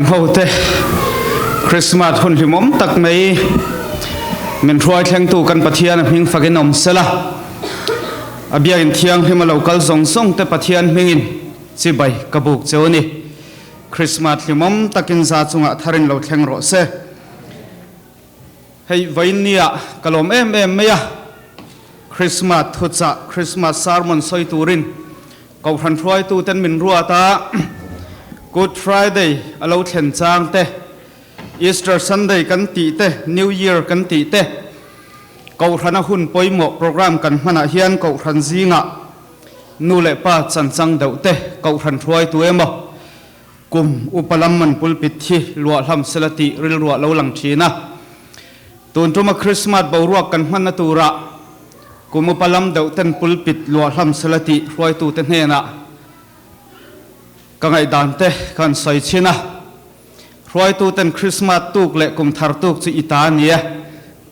Hote, Krismas hun hlimawm tak mai min hruai thlengtu kan Pathian a hming fakin awm sela. A biakin thianghlim a lo kal zawng zawng te Pathian hmingin chibai ka buk cheu a ni. Krismas hlimawm takin za chungah tharin lo thleng rawh se. Hei vawiinnia ka lawm em em mai a, Krismas thuchah, Krismas sermon sawi turin Kohhran hruaituten min ruat a, Good Friday a lo thlen chang te, Easter Sunday kan tih te, New Year kan tih te, Kohhrana hun pawimawh program kan hmanah hian Kohhran zingah nu leh pa chanchang deuh te Kohhran hruaitu emaw kum upa lam man pulpit hi luah hlam sela tih rilruah lo lang thin a. Tun tuma Krismas boruak kan hmanna turah kum upa lam deuh ten pulpit luah hlam sela tih hruaitute hnenah ka ngaihdan te ka han sawi chhin a. Hruaituten Krismas tuk leh kum thar tuk chu i ta a ni e,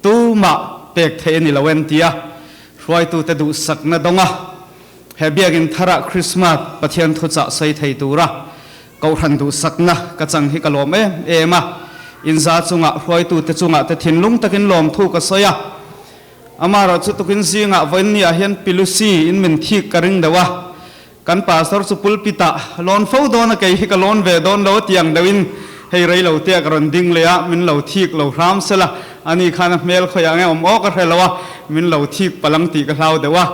tumah pek theih a ni lo en tia hruaitute duhsakna dawng a. He biakinn tharah Krismas Pathian thuchah sawi thei tura Kohhran duhsakna ka chang hi ka lawm em em a, inza chungah hruaitute chungah te thinlung takin lawmthu ka sawi a. Amaherawh chu tukin zingah vawiinniah hian Pilusi in min thik ka ring deuh a, kan pastor chu pulpit ah lawn fo dawn a kei hi ka lawn ve dawn lo a ti ang deuhin hei rei lo te ah ka rawn ding leh a, min lo thik lo hram sela ani khan a hmel khawiah nge awm aw ka hre lo a, min lo thik palang tih ka hlau deuh a.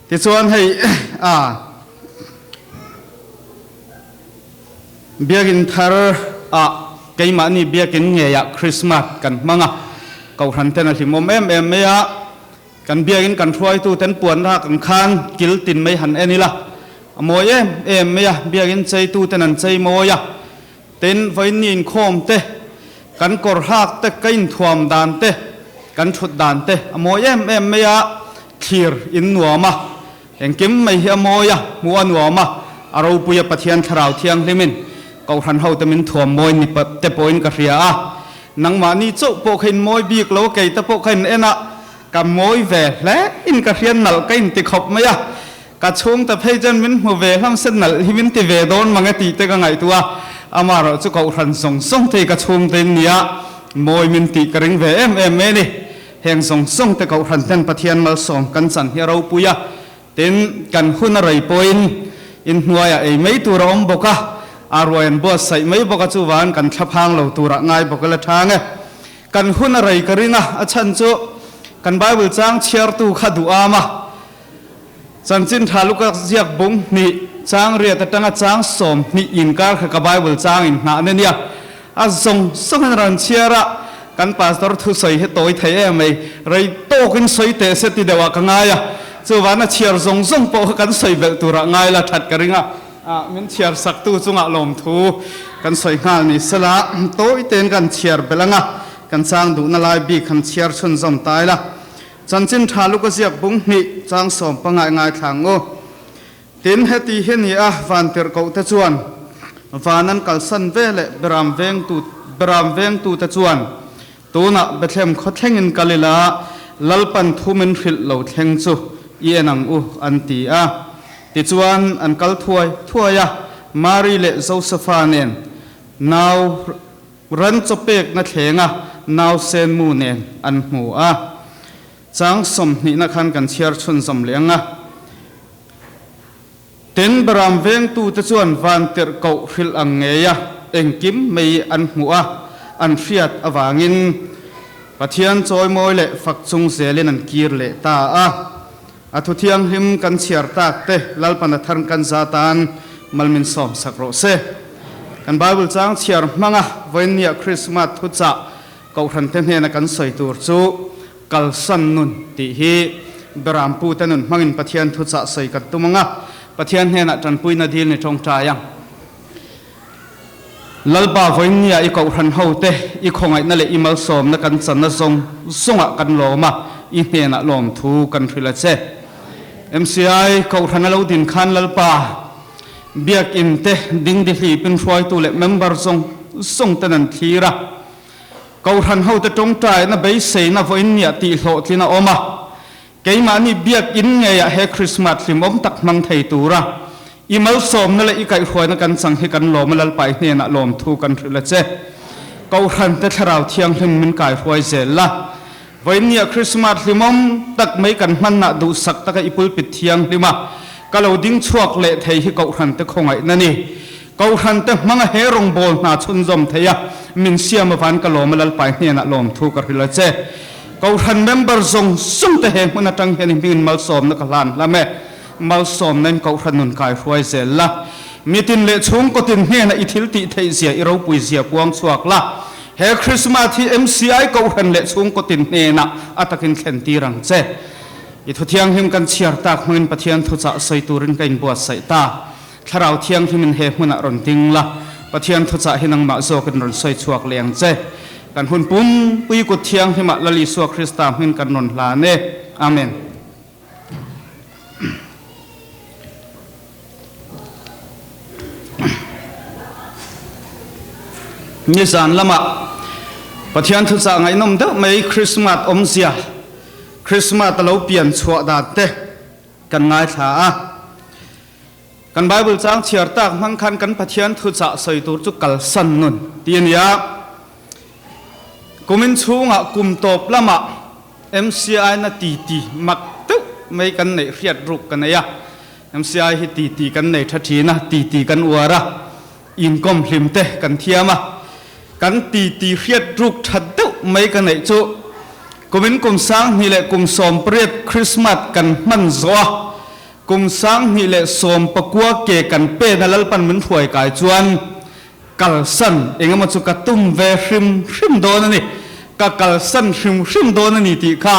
Tichuan hei a Biakinn thar ah keimahni biakinn ngeiah Krismas kan hmang a, Kohhran ten a hlimawm em em mai a, kan biakinn kan hruaitu ten puan rak ang khan kil tin mai han en ila a mawi em em mai a, biakinn cheitu ten an chei mawi a, tin vawiinni inkhawm te, kan kawr hak te, ka inthuam dan te, kan thut dan te a mawi em em mai a, thlir in nuam a. Engkim mai hi a mawi a, hmuh a nuam a, a ropui a Pathian Thlarau Thianghlimin Kohhran hote min thuam mawi ni te pawhin ka hria a, nangmahni chauh pawh kha in mawi bik lo, kei te pawh kha in en a, ka mawi ve hle in ka hria nalh ka inti khawp mai a, ka chhungte phei chuan min hmu ve hlam se nalh hi min ti ve dawn mang e tih te ka ngaihtuah a, amaherawh chu Kohhran zawng zawng te hi ka chhungte in nia, mawi min tih ka ring ve em em mai a ni. Heng zawng zawng te Kohhran ten Pathian malsawm kan chan hi a ropui a, tin, kan hun a rei pawhin inhnuaiah ei mai tur a awm bawk a, a ruai an buatsaih mai bawk a, chuvangin kan thlaphang lo turah ngai bawk ila thang e. Kan hun a rei ka ring a, a chhan chu kan Bible chang chhiartu kha duh am a, Chanchin tha luka ziak bung hnih chang riat atanga chang 20 inkar kha ka Bible chang in nghah ania nia. A zawng zawng in rawn chhiar a, kan pastor thusawi hi tawi thei em mai, rei tawkin sawi teh se ti deuh ah ka ngai a, chuvan a chhiar zawng zawng pawh kha kan sawi belh turah ngai la that ka ring a, min chhiar sak tu chungah lawmthu kan sawi nghal ni sela, tawi tein kan chhiar belh ang a, kan chang duhna lai bik han chhiar chhunzawm ta ila. Chanchin tha luk a ziak bung hnih chang 15 i ngaithla ang u. Tin, heti hi ni a, van tirhkohte chuan van an kalsan ve leh Beram vengtu Beram vengtute chuan tunah Bethlehem khaw thlengin kal ila Lalpan thu min hrilh lo thleng chu i en ang u an ti a. Tichuan an kal thuai thuai a, Mari leh Josefa nen nau Ran chaw pekna thlenga nausen mu nen an hmu a, chang sawmhnihna khan kan chhiar chhunzawm leh ang a. Tin, Beram vengtute chuan van tirh koh hrilh ang ngei a, engkim mai an hmuh a, an hriat avangin Pathian chawimawi leh fak chung zelin an kir leh ta a. A thu thianghlim kan chhiar tak te Lalpan a thar kan za tan mal min sawm sak rawh se. Kan Bible chang chhiar hmanga vawiinnia Krismas thuchah Kohhran te hnena kan sawi tur chu kalsan nun tih hi Berampu te nun hmangin Pathian thuchah sawi kan tum anga Pathian hnenah tanpuina dil ni tawngtai ang. Lalpa vawiinnia i Kohhran ho te i khawngaihna leh i malsawmna kan channa zawng zawngah kan lawm a, i hnenah lawmthu kan hrilh a che. MCI Kohhran a lo din khan Lalpa Biakinn te dingdihlipin hruaitu leh member zawng zawng ten an thlir a. Kohhran ho te tawngtaina beiseina vawiinnia tihhlawhtlin a awm a. Keimahni Biakinn ngeiah he Krismas hlimawm tak hmang thei tura. I malsawmna leh i kaihhruaina kan chang hi kan lawm a, Lalpa i hnenah lawmthu kan hrilh a che. Kohhran te Thlarau Thianghlim min kaihruai zel la. Vawiinnia Krismas hlimawm tak mai kan hmanna duhsak taka i pulpit thianghlim a, ka lo ding chhuak leh thei hi Kohhran te khawngaihna ni. Kohhran te hmanga he rawngbâwl hna chhunzawm thei a, min siam avan ka lawm a, Lalpa i hnenah lawmthu ka hrilh a che. Kohhran member zawng zawng te he hmun atang hian i hmingin malsawmna ka hlan hlam e. Malsawmna in Kohhran nun kai hruai zel la. Mitin leh chhungkawtin hnenah i thil tih theih zia i ropui zia puang chhuak la. He Krismas hi MCI Kohhran leh chhungkawtin hnenah a takin thlen tir ang che. I thu thianghlim kan chhiar tak hmangin Pathian thuchah sawi turin ka inbuatsaih ta. Thlarau Thianghlimin he hmunah rawn ding la, Pathian thuchah hi nangmah zawkin rawn sawi chhuak leh ang che. Kan hun pumpui kut thianghlimah Lal Isua Krista hming kan rawn hlan e. Amen. Nizan lamah Pathian thuchah ngaihnawm deuh mai Krismas awmzia, Krismas a lo pian chhuah dan te kan ngaithla a. Kan Bible chang chhiar tak hmang khan kan Pathian thuchah sawi tur chu kalsan nun tih a ni a. Kumin chhungah kum tawp lamah MCI na titi mak deuh mai kan neih hriat ruk ka nei a. MCI hi titi kan nei tha thin a, titi kan uar a, inkawm hlim te kan thiam a. Kan titi hriat ruk tha deuh mai ka neih chu kumin kum 2000 leh kum 18 Christmas kan hman zawh a, Kum 2019 ke kan pena Lalpan min hruai kai chuan kalsan engemaw chu ka tum ve hrim hrim dawn a ni, ka kalsan hrim hrim dawn a ni tih kha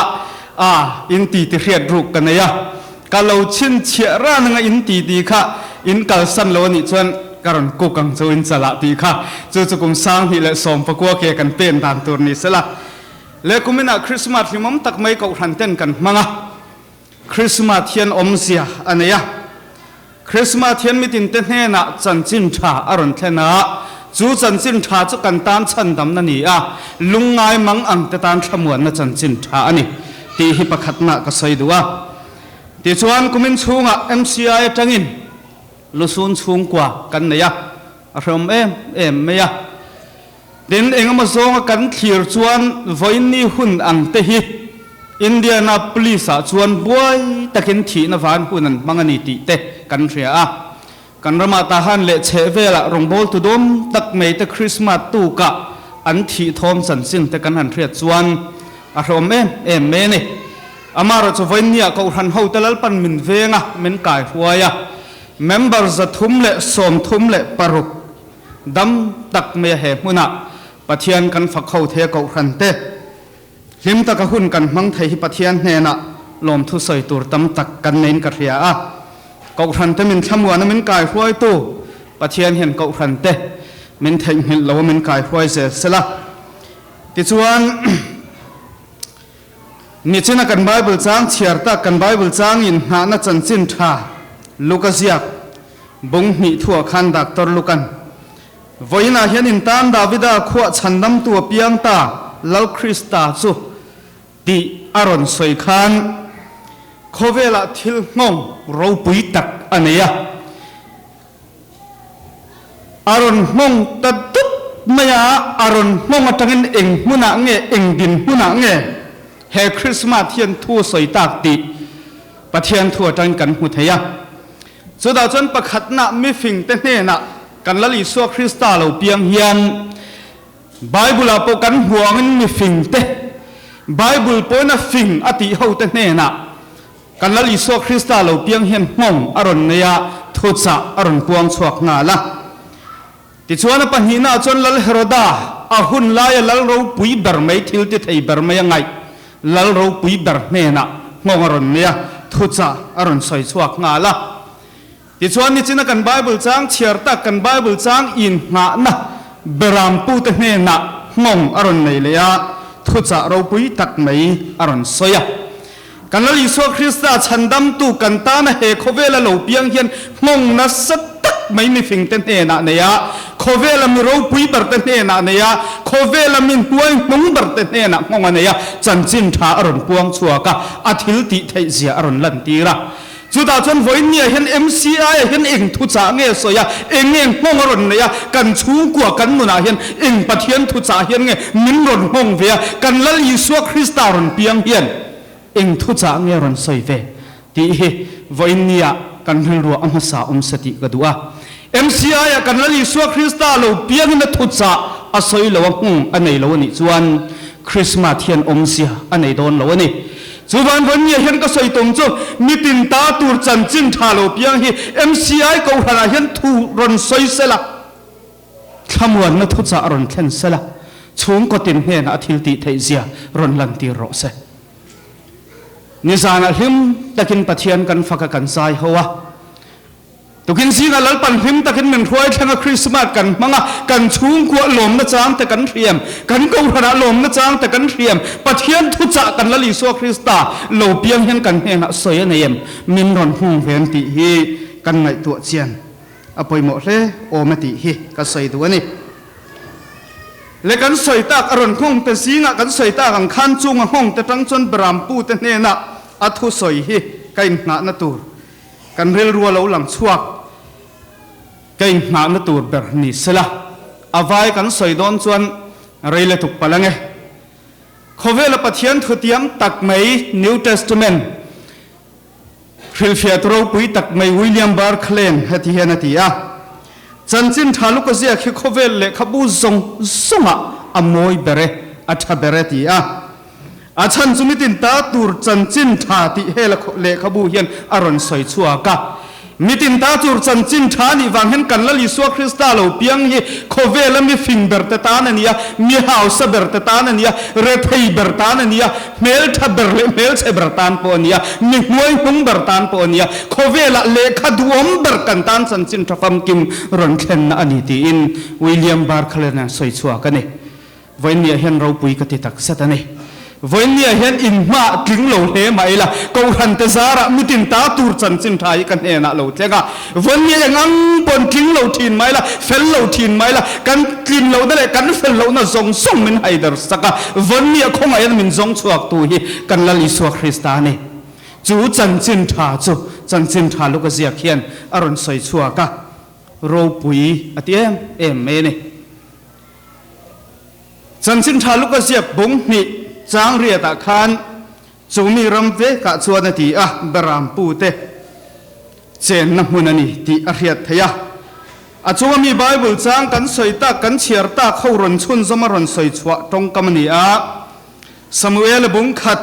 a in ti ti hriat ruk ka nei a, ka lo chhinchhiah ran anga in ti ti kha in kalsan lo a nih chuan ka rawn kuk ang chu in chalah tih kha chu chu kum 2019 ke kan pen dan tur ni sela le kuminah Krismas hlimawm tak mai kohhran ten kan hmang a. Krismas hian awmzia a nei a. Krismas hian mitinte hnenah chanchin tha a rawn thlen a, chu chanchin tha chu kan tan chhandamna ni a, lungngai mang ang te tan thlamuanna chanchin tha a ni tih hi pakhatna ka sawi duh a. Tichuan, kumin chhungah MCI atangin lusun chhungkua kan nei a, a hreawm em em mai a. Tin, engemaw zawnga kan thlir chuan vawiinni hun ang te hi Indiana Police-ah chuan buai takin thihna van hun an hmang a ni tih te kan hria a. Kan ramah tahan leh chheh velah rawngbawltu dawm tak mai te Krismas tukah an thih thawm chanchin te kan han hriat chuan a hrehawm em em mai a ni. Amaherawhchu vawiinniah Kohhran hote Lalpan min veng a, min kaihruai a, member 336 Dam tak mai a he hmunah Pathian kan fak ho thei a Kohhran te hlim taka hun kan hmang thei hi Pathian hnenah lawmthu sawi tur tam tak kan neiin ka hria a. Kohhran te min thlamuana min kaihruaitu Pathian hian Kohhran te min theihnghilh lo a min kaihruai zel sela. Tichuan Nichina kan Bible chang chhiar tak kan Bible changin hnahna chanchin tha Luka ziak bung hnih thuah khan Doctor Lukan vawiinah hian in tan Davida khuah chhandamtu a piang ta Lal Krista chu tih a rawn sawi khan khawvelah thil nghawng ropui tak a nei a. A rawn nghawng ta dup mai a, a rawn nghawng atangin eng hmunah nge, eng din hmunah nge he Krismas hian thu sawi tak tih Pathian thu atangin kan hmu thei a. Chutah chuan pakhatna mifingte hnenah kan Lal Isua Krista lo piang hian Bible-ah pawh kan hmu angin mifingte, Bible pawhin a fing a tih hote hnenah Kan Lal Isua Krista lo piang hian nghawng a rawn nei a, thuchah a rawn puang chhuak nghal a. Tichuan a pahnihnaah chuan Lal Heroda, a hun laia lal ropui ber mai, thil ti thei ber mai a ngaih, lal ropui ber hnenah nghawng a rawn nei a, thuchah a rawn sawi chhuak nghal a. Tichuan nichina kan Bible chang chhiar tak, kan Bible chang inngahna berampute hnenah nghawng a rawn nei leh a, thuchah ropui tak mai a rawn sawi a. Kan Lal Isua Krista chhandamtu kan tana he khawvela lo piang hian nghawng nasa tak mai mifingte hnenah nei a, khawvela mi ropui berte hnenah nei a, khawvela mi hnuai hnung berte hnenah nghawng a nei a, chanchin tha a rawn puang chhuak a, a thil tih theih zia a rawn lantir a. Chutah chuan vawiinniah hian MCI ah hian eng thuchah nge sawi a, eng nge nghawng a rawn nei a, kan chhungkua kan nunah hian eng Pathian thuchah hian nge min rawn nghawng ve a, kan Lal Isua Krista rawn piang hian eng thuchah nge rawn sawi ve tih hi vawiinniah kan rilruah a hmasa awm se tih ka duh a. MCI ah kan Lal Isua Krista lo piangin a thuchah a sawi lo a, nghawng a nei lo a nih chuan Krismas hian awmzia a nei dawn lo a ni. Chu vanvawnnia hian ka sawi tum chu mitin ta tur chanchin tha lo piang hi MCI Kohhranah hian thu rawn sawi sela, thlamuanna thuchah rawn thlen sela, chhungkaw tin hnenah a thil tih theih zia rawn lantir rawh se. Nizanah hlim takin Pathian kan fak a kan zai ho a. Tukin zingah Lalpan hlim takin min hruai thleng a, Krismas kan hmang a, kan chhungkuah lawmna chang te kan hriam, kan Kohhranah lawmna chang te kan hriam, Pathian thuchah kan Lal Isua Krista lo piang hian kan hnenah sawi a nei em? Min rawn hung ve an tih hi kan ngaihtuah chian a pawimawh hle awm a tih hi ka sawi duh a ni. Le kan sawi tak a rawn nghawng te zingah kan sawi tak ang khan chunga nghawng te tang chuan Brampu te hnenah a thusawi hi ka inngahna tur Kan rilru a lo lang chhuak, ka inhnahna tur ber ni sela, a vai kan sawi dawn chuan rei le tuk palh ange. Khawvela Pathian thutiam tak mai New Testament hrilhfiah tu ropui tak mai William Barclay heti hian a ti a, Chanchin tha luka ziak hi khawvel lehkhabu zawng zawngah a mawi ber e, a tha ber e ti a. A chhan chu mitin ta tur chanchin tha tih he lehkhabu hian a rawn sawi chhuak a. Mitin ta tur chanchin tha nih vang hian kan Lal Isua Krista lo piang hi khawvela mi fing ber te tan a ni a, mi hausa ber te tan a ni a, rethei ber tan a ni a, hmeltha ber leh hmelchhe ber tan pawh a ni a, mi hnuai hnung ber tan pawh a ni a, khawvela lehkha duhawm ber kan tan chanchin tha famkim rawn thlenna a ni tiin William Barclay-a'n a sawi chhuak a ni. Vawiinniah hian ropui ka ti tak zet a ni. Vawiinniah hian inhma tling lo hle mah ila, Kohhran te zarah mitin ta tur chanchin tha hi ka hnenah lo thleng a. Vawiinniah eng ang pawn tling lo thin mah ila, fel lo thin mah ila, kan tlin lohna leh kan fel lohna zawng zawng min haider sak a. Vawiinniah khawngaih min zawng chhuak tu hi kan Lal Isua Krista a ni. Chu chanchin tha chu chanchin tha luka ziak hian a rawn sawi chhuak a, ropui a ti em em mai a ni. Chanchin tha Luka ziak bung hnih chang riatah khan chu mi ram vekah chuan a ti a, Beram pute chenna hmun a ni tih a hriat theih a. A chunga mi Bible chang kan sawi tak, kan chhiar tak ho rawn chhunzawm a rawn sawi chhuah tawngkam a ni a. Samuela bung khat,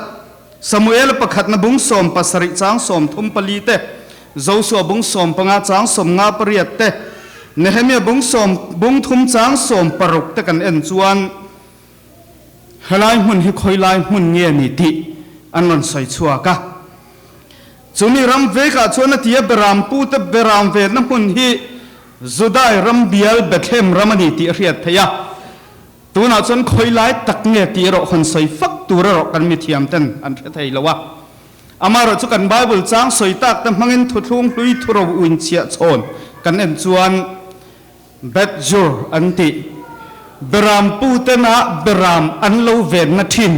Samuela pakhatna bung 17 chang 34 te, Josua bung 15 chang 58 te, Nehemia bung sawm bung thum chang 60 te kan en chuan helai hmun hi khawilai hmun nge ni tih an rawn sawi chhuak a. Chumi ram vekah chuan a ti a, Beram pute beram venna hmun hi Judai ram bial Bethlehem ram a ni tih a hriat theih a. Tunah chuan khawi lai tak nge tih erawh hawn sawi fak tur erawh kan mithiam ten an hre thei lo a. Amaherawh chu kan Bible chang sawi tak te hmangin thuthlung hlui thuro uinchhiah chhawn kan en chuan Beth-zur an tih Beram putena Beram an lo venna thin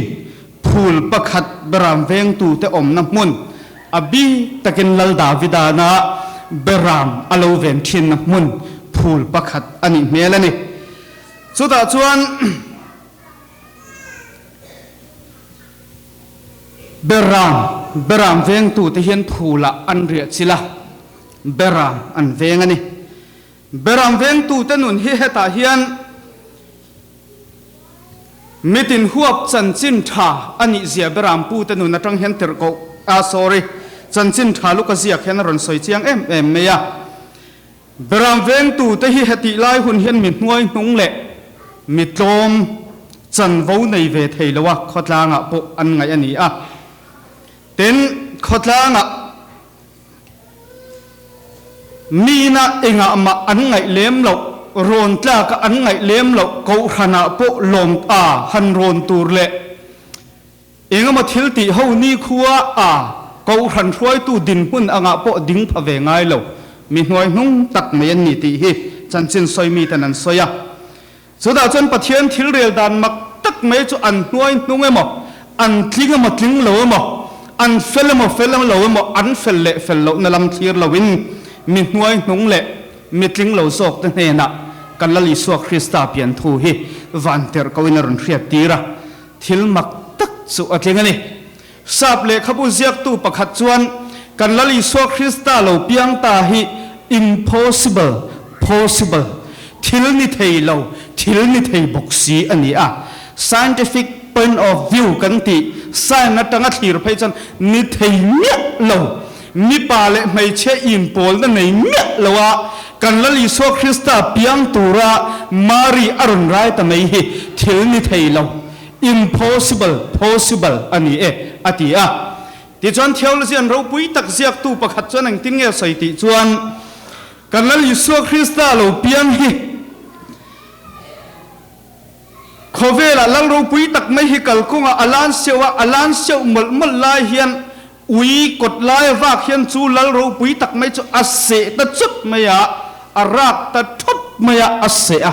phul pakhat Beram vengtute awmna hmun a bik takin Lal Davidana Beram a lo ven thinna hmun phul pakhat a nih hmel a ni. Chutah chuan Beram, Beram vengtute hian phulah an riah chilh a, Beram an veng a ni. Beram vengtute nun hi hetah hian mitin huap chanchin tha a nih zia Beram pute nun atang hian tirhkoh, ah sorry, chanchin tha luka ziak hian a rawn sawi chiang em em mai a. Beram vengtute hi hetih lai hun hian mi hnuai hnung leh mi tlawm chanvo nei ve thei lo a, khawtlangah pawh an ngaih a ni a. Tin, khawtlangah miina engah mah an ngaih lem loh, rawn tlaka an ngaih lem loh kohhranah pawh lawm a han rawn tur leh Engemaw thil tih ho nikhua a Kohhran hruaitu dinhmun angah pawh ding pha ve ngai lo, mi hnuai hnung tak mai an ni tih hi chanchin sawi miten an sawi a. Chutah chuan Pathian thil rel dan mak tak mai chu an hnuai hnung emaw, an tling emaw tling lo emaw, an fel emaw fel lo emaw an fel leh fel lohna lam thlir loin mi hnuai hnung leh mi tling lo zawkte hnenah kan Lal Isua Krista pian thu hi van terh koin a rawn hriat tir a, thil mak tak chu a tling a ni. Sap lehkhabu ziaktu pakhat chuan kan Lal Isua Krista lo piang ta hi impossible, possible, thil ni thei lo, thil ni thei bawk si a ni a. Scientific point of view kan tih science atanga thlir phei chuan ni thei miah lo, mipa leh hmeichhia inpawlna nei miah lo a kan Lal Isua Krista piang tura Mari a rawn rai ta mai hi thil ni thei lo, Impossible, possible a ni e, a ti a. Tichuan theologian ropui tak ziaktu pakhat chuan engtin nge sawi tih chuan, Kan Lal Isua Krista lo piang hi khawvelah lal ropui tak mai hi kalkawngah a lan seuh a, a lan seuh mawlh mawlh lai hian ui kawt laia vak hian chu lal ropui tak mai chu a seh ta chut mai a, a rak ta thawt mai a, a seh a.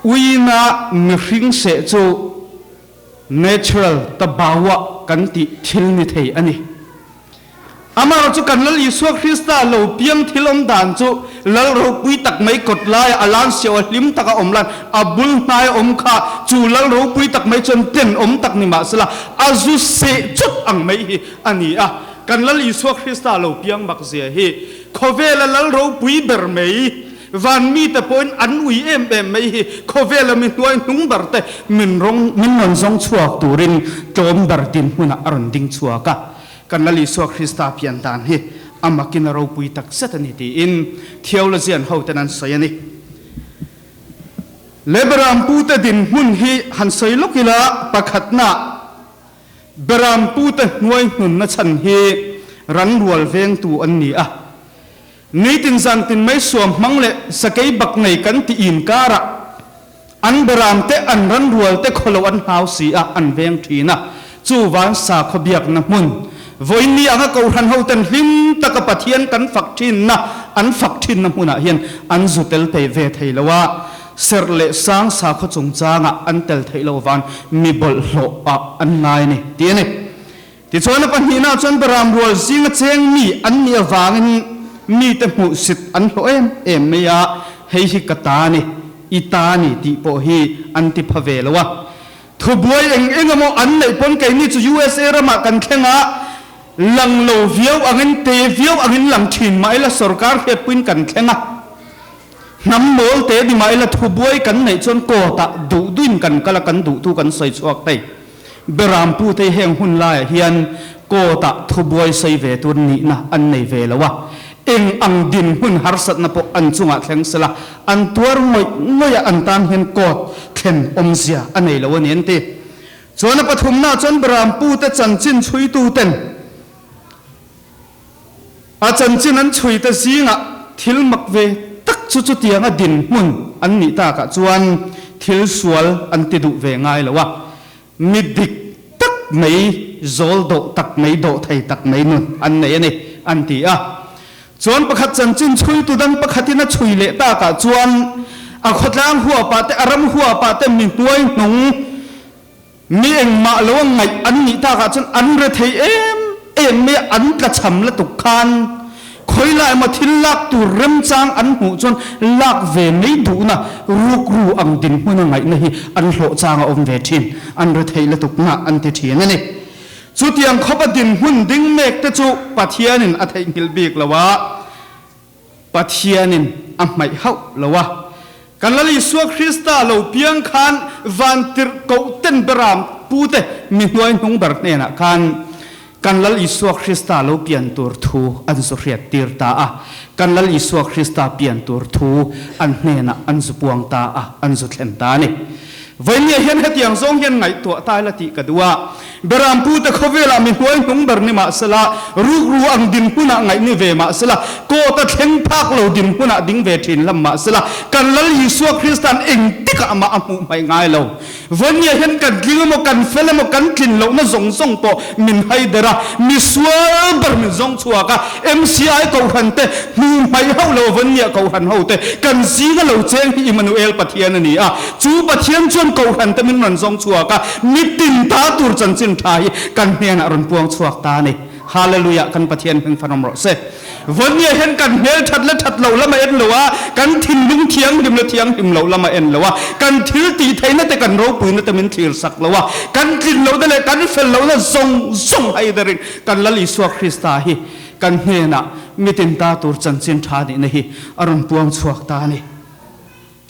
Uina mihring seh chu natural tabaua kan tih thil ni thei a ni. Amaherawhchu chu kan Lal Isua Krista lo piang thil awm dan chu Lal ropui tak mai kawt laia a lan seuh a hlim taka awm lan a bul hnai a awm kha chu Lal ropui tak mai chuan ten awm tak ni mahsela a zu seh chut ang mai hi a ni a. Kan Lal Isua Krista lo piang mak zia hi khawvela Lal ropui ber mai Van mite pawhin an ui em em mai hi khawvela mi hnuai hnung ber te min rawng min rawn zawng chhuak turin tlawm ber din hmunah a rawn ding chhuak a. Kan Lal Isua Krista pian dan hi a makin a ropui tak zet a ni tiin theologian ho ten an sawi a ni. Leberam pute dinhmun hi han sawi lawk ila pakhatna Beram pute hnuai hnunna chhan hi ran rual vengtu an ni a. Nitin zantin mai suam hmang leh sakei bak nei kan tih inkarah an beram te an ran rual te khawlo an hlau si a, an veng thin a. Chu van sakhaw biakna hmun vawiin anga kohhran ho ten hlim taka Pathian kan fak thinna an fak thinna hmunah hian an zu tel thei ve thei lo a, serh leh sang sakhaw chungchangah an tel theih loh van mi bawlhhlawh ah an ngai a ni tih a ni. Tichuan a pahnihna chuan Beram rual zinga cheng mi an nih avangin mite hmuhsit an hlawh em em mai a, hei hi ka ta a ni, i ta a ni tih pawh hi an ti pha ve lo a. Thubuai eng eng emaw an neih pawn keini chu USA ramah kan thleng a, lang lo viau angin, te viau angin lang thin mah ila sorkar hriatpuiin kan thleng a. Hnam mawl te ni mah ila thubuai kan neih chuan court ah duh duhin kan kal a, kan duhtu kan sawi chhuak thei. Berampu te heng hun laiah hian court ah thubuai sawi ve tur nihna an nei ve lo a, eng ang dinhmun harsatna pawh an chungah thleng sela an tuar ngawih ngawih a, an tan hian court thlen awmzia a nei lo a ni an ti. Chuan a pathumnaah chuan Berampu te chanchin chhuitu ten, A chanchin an chhui te zingah thil mak ve tak chu chutianga dinhmun an nih takah chuan thil sual an ti duh ve ngai lo a, mi dik tak mai, zawl dawh tak mai, dawh thei tak mai nun an nei a ni, an ti a. Chuan pakhat chanchin chhuitu dang pakhatin a chhui leh takah chuan a khawtlang huapah te, a ram huapah te mi hnuai hnung, Mi engmah lo a ngaih an nih takah chuan an re thei em em mai a, an tla cham la tuk khan khawilai emaw thil lak tur remchang an hmuh chuan lak ve mai duhna rukru ang dinhmun a ngaihna hi an hlawh chang a awm ve thin, an re thei la tuk na an ti thin a ni. Chutiang khawp a dinhmun ding mek te chu Pathianin a theihnghilh bik lo a, Pathianin a hmaih hauh lo a, kan Lal Isua Krista lo piang khan van tirhkoh ten beram pute mi hnuai hnung ber hnenah khan kan Lal Isua Krista lo pian tur thu an zu hriat tir ta a, kan Lal Isua Krista pian tur thu an hnenah an zu puang ta a, an zu thlen ta a ni. Vawinia hian hetiang zawng hian ngaihtuah ta ila tih ka duh a. Beram pute khawvelah mi hnuai hnung ber ni mah sela, rukru ang dinhmunah ngaih ni ve mah sela, court a thleng phak lo dinhmunah ding ve thin lam mah sela, kan Lal Isua Krista'n engtikah mah a hmuh hmaih ngai lo. Vawnia hian kan tling emaw kan fel emaw kan tlin lohna zawng zawng pawh min hai der a, misual ber min zawng chhuak a, MCI Kohhran te hnu hmaih hauh lo Vawnia Kohhran ho te kan zinga lo cheng hi Immanuel Pathian a ni a, chu Pathian chuan Kohhran te min rawn zawng chhuak a, mitin ta tur chanchin tha hi kan hnenah rawn puang chhuak ta a ni. Hallelujah kan Pathian hming fanawm rawh se. Vawnia hian kan hmel that le that lo lam a en lo a, kan thinlung thianghlim le thianghlim lo lam a en lo a, kan thil tih theihna te kan ropuina te min thlir sak lo a, kan tlin lohna leh kan fel lohna zawng zawng hai derin kan Lal Isua Krista hi kan hnenah mitin ta tur chanchin tha nihna hi a rawn puang chhuak ta a ni.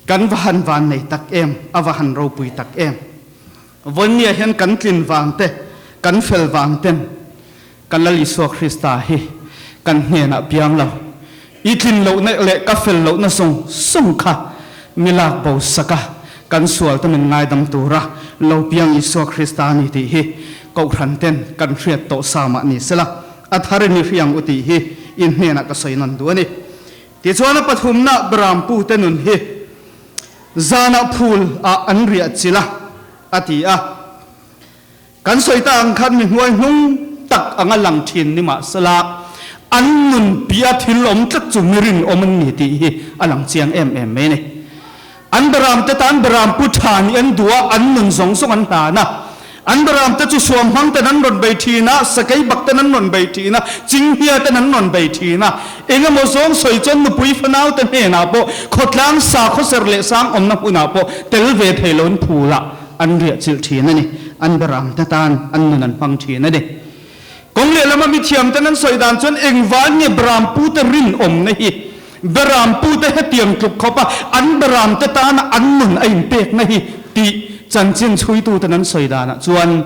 Kan va han van nei tak em, a va han ropui tak em. Vawnia hian kan tlin vang te, kan fel vang ten kan Lal Isua Krista hi kan hnenah piang lo. I tlin lohna leh ka fel lohna zawng zawng kha mi lak bo sak a, kan sual te min ngaidam tura lo piang Isua Krista a ni tih hi Kohhran ten kan hriat tawh sa mah ni sela, a thar in i hriang u tih hi in hnenah ka sawi nawn duh a ni. Tichuan a pathumna Brampu te nun hi Zanah phul ah an riah chilh a, a ti a. Kan sawi ta ang khan mi hnuai hnung tak anga lang thin ni mahsela an nun piah thil awm tlat chu mi rinawm an ni tih hi a lang chiang em em mai a ni. An beram te tan beram pu tha nih an duh a, an nun zawng zawng an hlan a. An beram te chu suam hmang ten an rawn bei thin a, sakei bak ten an rawn bei thin a, chinghnia ten an rawn bei thin a. Eng emaw zawng sawi chuan nupui fanau te hnenah pawh khawtlang sa khawser leh sang awmna hmunah pawh tel ve thei loin phulah an riah chilh thin a ni. An beram te tan an nun an hmang thin a ni. Kawng lehlam a mithiam ten an sawi dan chuan engvang nge beram pute rinawmna hi beram pute hetiang tluk khawp a an beram te tana an nun a inpekna hi tih chanchin chhuituten an sawi danah chuan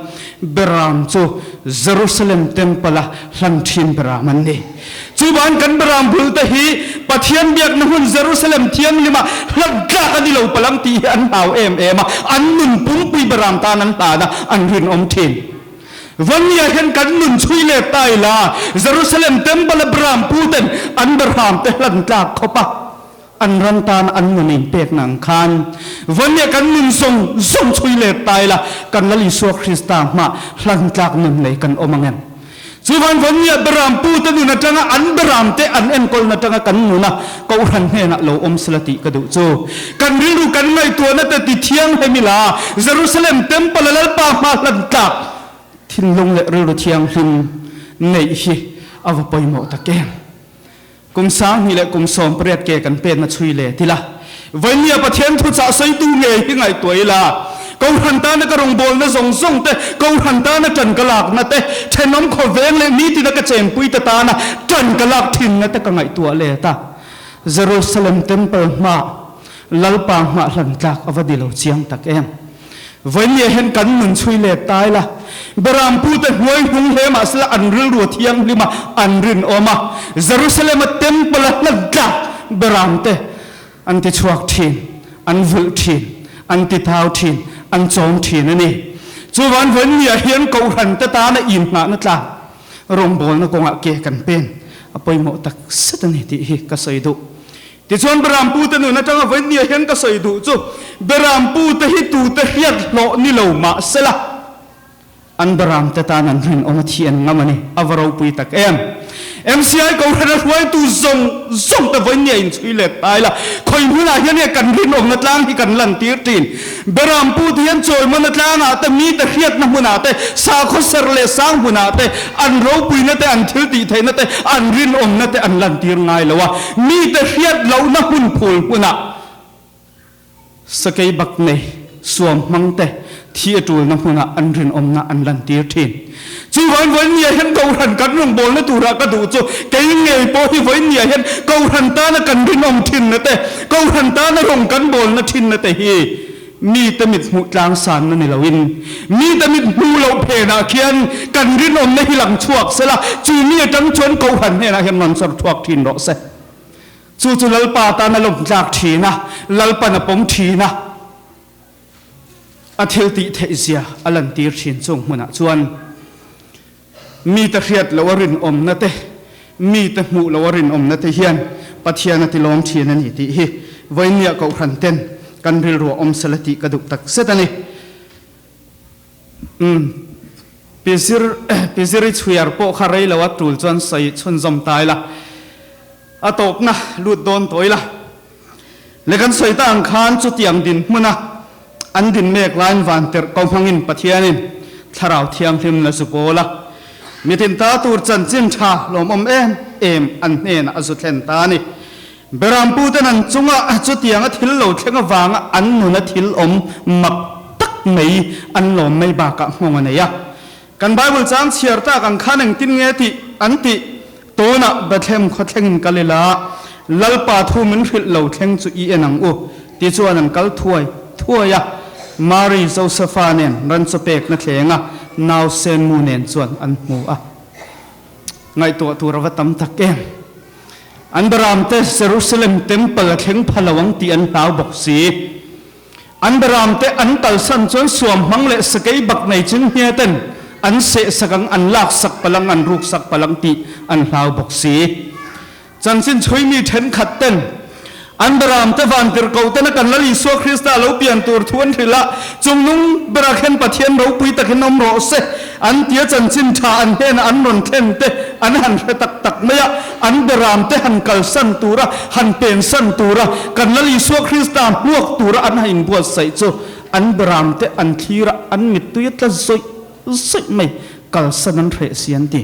beram chu Jerusalem Temple a hlan thin beram an ni. Chuvan kan beram bul te hi Pathian biakna hmun Jerusalem thianghlima hlat tlak a ni lo palang tih hi an hlau em em a, an nun pumpui beram tan an hlan a, an rinawm thin. Vawnia hian kan nun chhui let ta ila, Jerusalem Temple a beram pu ten an beram te hlan tlak khawp a, an ram tan an nun inpekna ang khan Vawnia kan nun zawng zawng chhui let ta ila, kan Lal Isua Krista hmah hlan tlak nun nei kan awm ang em? Chuvan Vawnia beram pu te nun atanga an beram te an enkawlna atanga kan nuna Kohhran hnenah lo awm sela tih ka duh chu. Kan rilru kan ngaihtuahna te ti thianghlem ila, Jerusalem Temple a Lalpa hma hlan tlak thinlung leh rilru thianghlim neih hi a va pawimawh tak em. Kum 2000 leh kum 18 ke kan penna chhui let ila, Vawimia Pathian thuchah sawitu ngei hi ngaihtuah ila, Kohhran tana ka rawngbawlna zawng zawng te, Kohhran tana ṭan ka lakna te, ṭhenawm khawveng leh nitina ka chenpui te tana ṭan ka lak ṭhinna te ka ngaihtuah let a. Jerusalem Temple hmaa Lalpa hmah hlan tlak a va di lo chiang tak em. Vawimia hian kan nun chhui let ta ila, Berampute hnuai hnung hle mah sela an rilru a thianghlim a, an rinawm a. Jerusalem-a Temple-a hlan tlak Beramte an ti chhuak thin, an vulh thin, an ti thau thin, an chawm thin a ni. Chuvan Vawimia hian Kohhran te tana inhnahna tlak rawngbawlna kawngah ke kan pen a pawimawh tak zet a ni tih hi ka sawi duh. Tichuan Berampute nun atanga Vawimia hian ka sawi duh chu Berampute hi tute hriat hlawh ni lo mah sela an Beramte tan an rinawm a thi an ngam a ni. A va ropui tak em! MCI Kohhran a hruaitu zawng zawng te Vawimia inchhui let ta ila khawi hmunah hian nge kan rinawmna tlang hi kan lantir thin. Berampute hian chawimawna tlangah te, mite hriatna hmunah te, sakhaw ser leh sang hmunah te, an ropuina te, an thil tih theihna te, an rinawmna te an lantir ngai lo a. Mite hriat lohna hmun phul hmunah sakei bak nei suam hmang te thi a tulna hmunah an rinawmna an lantir thin. Chu vawiin vawiinniah hian Kohhran kan rawngbawlna turah ka duh chu kei ngei pawh hi vawiinniah hian Kohhran tana kan rinawm thinna te, Kohhran tana rawng kan bawlna thinna te hi mite mit hmuh tlang sanna ni loin mite mit hmuh loh phenah khian kan rinawmna hi lang chhuak sela, chu mi atang chuan Kohhran hnenah hian rawn sawr chhuak thin rawh se. Chu chu Lalpa tan a lawm tlak thin a, Lalpan a pawm thin a. A thil tih theih zia a lantir thin chung hmunah chuan mite hriat loh a rinawmna te, mite hmuh loh a rinawmna te hian Pathian a tilawm thin a ni tih hi vawinia Kohhran ten kan rilru a awm sela tih ka duh tak zet a ni. Umm Pi Zir Pi Ziri chhuiar pawh kha rei lo a tul chuan sawi chhunzawm ta ila. A tawpna lut dawn tawh ila. Le kan sawi ta ang khan chutiang dinhmuna an din mek laiin vantirh ko hmangin Pathianin Thlarau Thianghlim la zu pawl a, mitin ta tur chanchin tha lawmawm em em an hnenah a zu thlen ta a ni. Beramputen an chunga chutianga thil lo thleng avanga an nuna thil awm mak tak mai an lawm mai bakah nghawng a nei a. Kan Bible chang chhiar tak ang khan engtin nge tih an tih? Tunah Bethlehem khaw thlengin kal ila, Lalpa thu min hrilh lo thleng chu i en ang u, ti chuan an kal thuai thuai a. Mari, Josefa nen ran chaw pekna thlenga nausen mu nen chuan an hmu a. Ngaihtuah tur a va tam tak em! An beramte Jerusalem Temple a thleng pha lo ang tih an hlau bawk si. An beramte an kalsan chuan suam hmang leh sakei bak nei ching hnia ten an seh sak ang, an lak sak palh ang, an ruk sak palh ang tih an hlau bawk si. Chanchin chhuimi thenkhat ten an beramte vantirhkoh tena kan Lal Isua Krista lo pian tur thu an hrilh a, chungnung bera khen Pathian ropui takin awm rawh se an tia chanchin tha an hnenah an rawn thlen te an han hre tak tak mai a, An beramte han kalsan tura, han pensan tura, kan Lal Isua Krista hmuak tura an han inbuatsaih chu an beramte an thlir a, an mittui a tla zawih zawih mai, kalsan an hreh si an ti.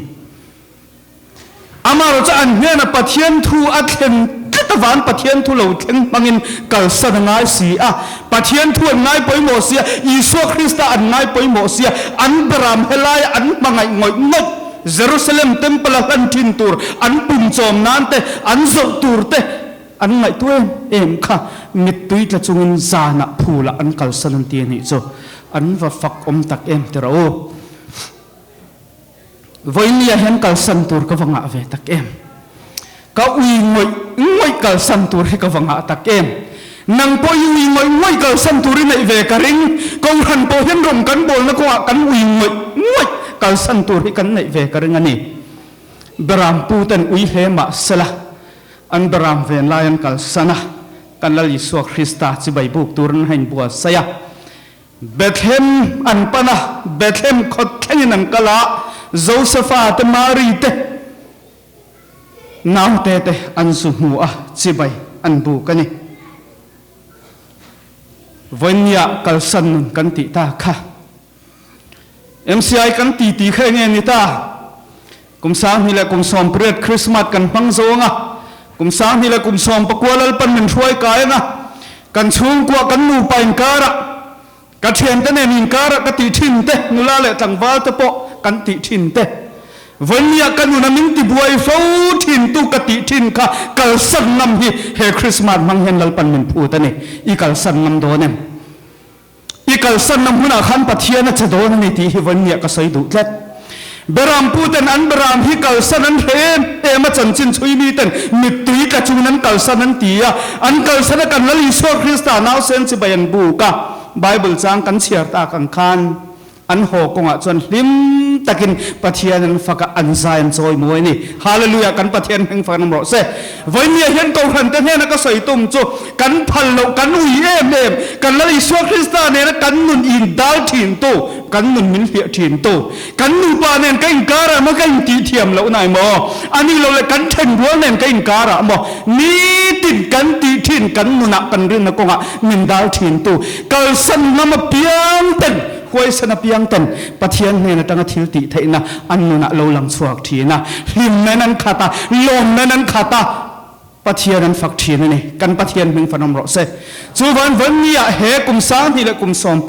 Amaherawhchu an hnena Pathian thu a thlen tlat avang Pathian thu lo thleng hmangin kalsan a ngai si a, Pathian thu an ngai pawimawh si a, Isua Krista an ngai pawimawh si a, an beram helaia an hmangaih ngawih ngawih. Jerusalem Temple a hlan thin tur an pum chawm nan te, an zawrh tur te an ngaihtuah em em kha mittui tla chungin zanah phulah an kalsan an ti a nih chu. An va fak awm tak em ti rawh u. Vawinia hian kalsan tur ka va ngah ve tak em. Ka ui ngawih ngawih kalsan tur hi ka va ngah tak em. Nang pawh i ui ngawih ngawih kalsan tur i neih ve ka ring. Kohhran pawh hian rawng kan bawlna kawngah kan ui ngawih ngawih kalsan tur hi kan neih ve ka ring a ni. Beram pu ten ui hle mah sela an beram ven lai an kalsan a, kan Lal Isua Krista chibai buk turin a inbuatsaih a. Bethlehem an pan a, Bethlehem khawt thlengin an kal a, Josefa te Mari te, Naute te an zu hmu a, chibai an buk a ni. Vawinia kalsan nun kan tih ta kha. MCI kan ti ti kha enge ni ta? Kum 2000 leh kum 18 Krismas kan hmang zawng a, kum 2000 leh kum 19 Lalpan min hruai kai ang a, kan chhungkua kan nupa inkarah, ka thiante nen inkarah ka tih thin te, nula leh tlangval te pawh kan tih thin te, Vawinia ka nuna min tibuai fo thin tu ka tih thin kha kalsan ngam hi he Krismas hmang hian Lalpan min phut a ni. I kalsan ngam dawn em? I kalsanna hmunah khan Pathian a che dawn a ni tih hi vawinia ka sawi duh tlat. Berampu ten an beram hi kalsan an hre em em a, chanchin chhui mi ten mittui tla chungin an kalsan an ti a, an kalsan a kan Lal Isua Krista nausen chibai an buk a, Bible chang kan chhiar tak ang khan An haw kawngah chuan hlim takin Pathian an fak a, an zai an chawi mawi a ni. Hallelujah! Kan Pathian hming fak an awm rawh se. Vawinia hian Kohhran te hnena ka sawi tum chu kan phal loh, kan ui em em, kan Lal Isua Krista nena kan nun in dal thin tu, kan nun min hliah thin tu, kan nupa nen ka inkar ah maw ka intih thiam loh na emaw, a ni lo leh kan thenrual nen ka inkar ah maw, nitin kan tih thin kan nunah kan rinna kawngah min dal thin tu, kalsan ngam apiang ten, Huaisen apiang ten Pathian hnen atanga thil tih theihna an nunah lo lang chhuak thin a, hlimna an khat a, lawmna an khat a, Pathian an fak thin a ni. Kan Pathian hming fanawm rawh se. Chuvan Vanni-ah he kum 2000 leh kum 18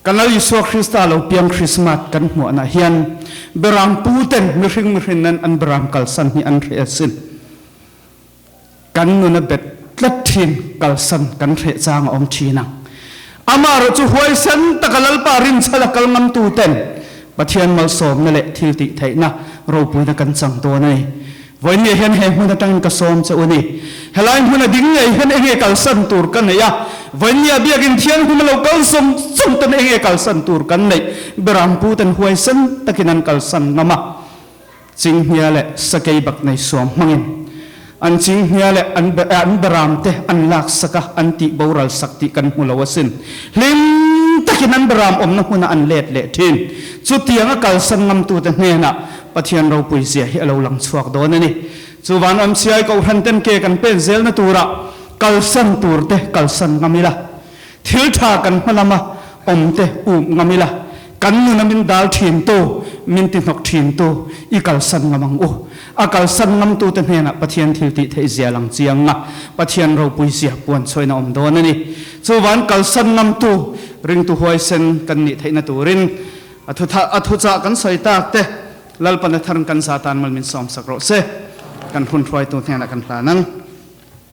kan Lal Isua Krista lo piang Krismas kan hmuahna hian beram pu ten mihring mihrin nan an beram kalsan hi an hreh asin. Kan nun a bet tlat thin, kalsan kan hreh chang a awm thin ang. Amaherawh chu huaisen taka Lalpa rinchhal a kal ngamtu ten Pathian malsawmna leh thil tih theihna ropuina kan chang dawn a ni. Vawiinniah hian he hmun atangin ka sawm che u ni. Helai hmun a ding ngei hian enge kalsan tur ka neih a, vawiinniah biakin thianghlim a lo kal zawng zawng ten enge kalsan tur kan neih, Berampu ten huaisen takin an kalsan ngam a. Chinghnia leh sakei bak nei suam hmangin an chinghnia leh an an beram te an lak sak a, an tih boral sak tih kan hmu lo asin. Hlim takin. takin an beram awmna hmunah an let leh thin. Chutianga kalsan ngamtute hnenah Pathian ropui zia hi a lo lang chhuak dawn a ni. Chu van awmsiai kohhran ten ke kan pen zelna turah kalsan turte kalsan ngam ila. Thil tha kan hma lama awmte um ngam ila, kan nuna min dal thintu, min ti hnawk thintu i kalsan ngam ang u. A kalsan ngamtute hnenah Pathian thil tih theih zia lang chiang a, Pathian ropui zia puan chhuain a awm dawn a ni. Chuvan kalsan ngamtu ringtu huaisen kan nih theihna turin a a thuchah kan sawi tak te Lalpan a tharin kan za tan mal min sawmsak rawh se. Kan hun hruaitu hnenah kan hlan ang.